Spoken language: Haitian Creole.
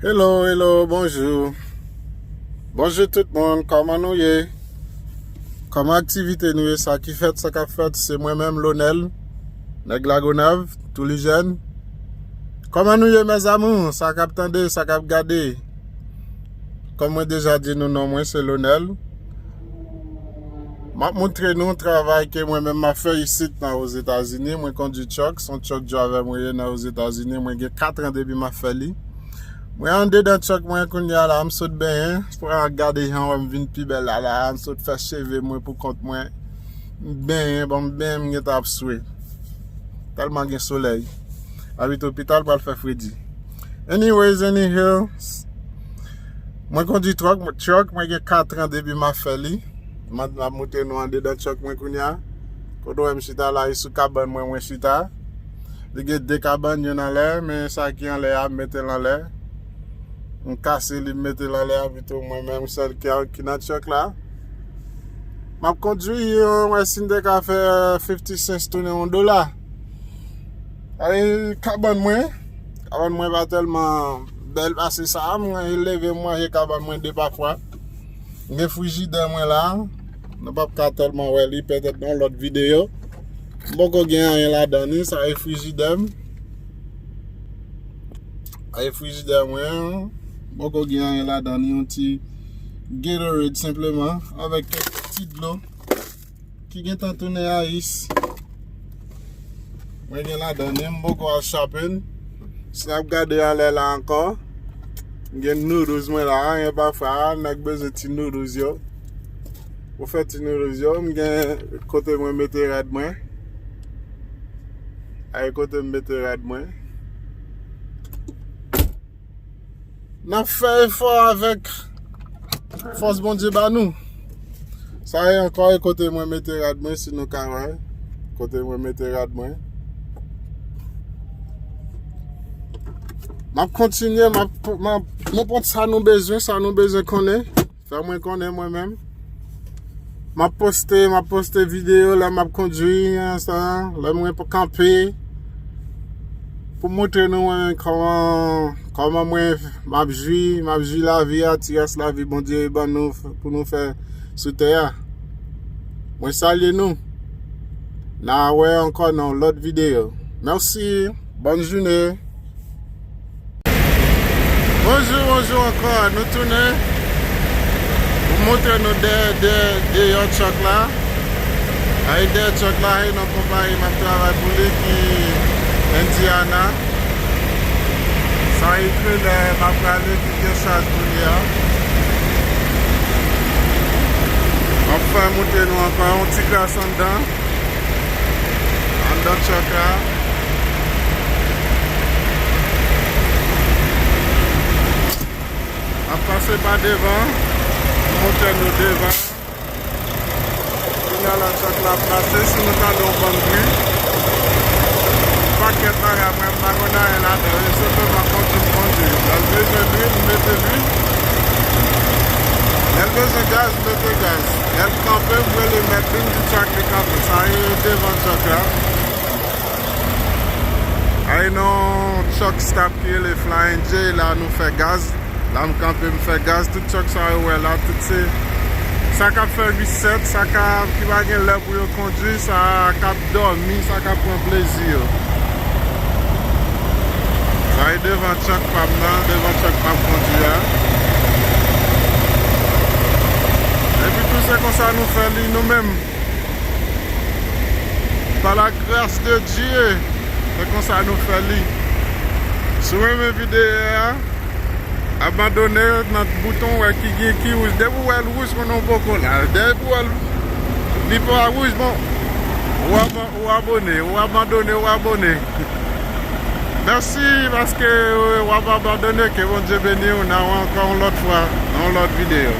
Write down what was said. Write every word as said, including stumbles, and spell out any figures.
Hello, hello, bonjou. Bonjou tout moun, kòman nou ye? Kòman aktivite nou ye? Sa ki fèt, sa k ap fèt, se mwen menm, Lonèl, nèg Lagonav, Toulijèn. Kòman nou ye, mes amours? Sa k ap tande, sa k ap gade. Kòm mwen deja di nou, non mwen se Lonèl. M ap montre nou travay ke mwen menm m ap fè isit nan Ozetazini. Mwen kondui truck, se yon truck driver mwen ye nan Ozetazini. Mwen gen kat an depi m ap fè li. Mwen andedan truck mwen kounye a la, m sot benyen. Pou gade jan wè m vin pi bèl la, la, m sot fè cheve mwen pou kont mwen. M benyen, bon, m benyen, m gentan ap swe. Tèlman gen solèy. Abit opital pral fè fredi. Anyways, anyhow, mwen kondui truck, truck, mwen gen kat an depi m ap fè li. M ap, m ap montre nou andedan truck mwen kounye a. Kote w wè m chita la, e sou kabann mwen, mwen chita. Li gen de kabann, youn anlè, men sa ki anlè a, m mete l anlè. M kase li, m mete l anlè a, pito mwen menm sèl ki, ki nan truck la. M ap kondui, yon, wè si m te ka fè fifty cents tounen yon dola. Ay, kabann mwen, kabann mwen pa tèlman bèl pase sa, mwen leve m manje kabann mwen de pafwa. M gen frijidè mwen la, nou p ap ka tèlman wè li, petèt nan lòt videyo. M poko gen anyen ladan li, sa e frijidè m. Sa e frijidè mwen, m poko gen anyen ladan li, yon ti Gatorade senpleman, avèk kèk ti dlo ki gentan tounen ayis. Mwen gen ladan li, m poko al shopping. Si n ap gade anlè la ankò, m gen noodles mwen la, gen pafwa nèg bezwen ti noodles yo. Pou fè ti noodles yo, m gen kote mwen mete rad mwen. Ay kote m mete rad mwen. N ap fè efò avèk fòs Bondye ba nou. Sa e ankò e kote mwen mete rad mwen, si nou ka wè. Kote mwen mete rad mwen. M ap kontinye, m ap, m ap, nou pran sa nou bezwen, sa nou bezwen konnen. Fè mwen konnen mwen menm. M ap poste, m ap poste videyo lè m ap kondui, sa, lè mwen p-, kanpe. Pou montre nou mwen kòman, kòman mwen m ap jwi, m ap jwi lavi a, ti rès lavi Bondye ban nou f-, pou nou fè sou tè a. Mwen salye nou. N a wè ankò nan yon lòt videyo. Mèsi. Bòn jounen. Bonjou, bonjou ankò. Nou tounen pou montre nou dèyè, dèyè, dèyè truck la. Ay dèyè truck la, e nan konpayi m ap travay pou li ki Indiana. Sa e trelè m ap rale ki gen chaj pou li a. M ap fè montre nou ankò yon ti kras anndan. Anndan truck la. Ap pase pa devan. M montre nou devan. Kounye a la truck la ap pase, si nou tande yon bann bri. Pakèt bagay, mwen m pa konn anyen ladan, e senpleman kondui m kondui. Lè l bezwen lwil, m mete lwil. Lè l bezwen gaz, m mete gaz. Lè l kanpe, m rele mèt li, m di truck li kanpe. Sa e devan truck la. Ay non, truck stop ki rele Flying J, la nou fè gaz. La m kanpe, m fè gaz. Tout truck sa yo wè la, tout se sa k ap fè reset, sa k ap, ki pa gen lè pou yo kondui, sa k ap dòmi, sa k ap pran plezi yo. Sa e devan truck pa m nan, devan truck m ap kondui a. Epi tou se konsa nou fè li nou menm. Pa la gras de Dye, se konsa nou fè li. Si w renmen videyo a, abandone nan bouton w wè ki gen ki wouj. Depi w wè l wouj, konnen w poko la. Depi w wè l, li pa wouj, bon, ou aba-, ou abone, ou abandone, ou abone. Mèsi paske w ap abandone, ke Bondye beni w, n a wè ankò yon lòt fwa, nan yon lòt videyo.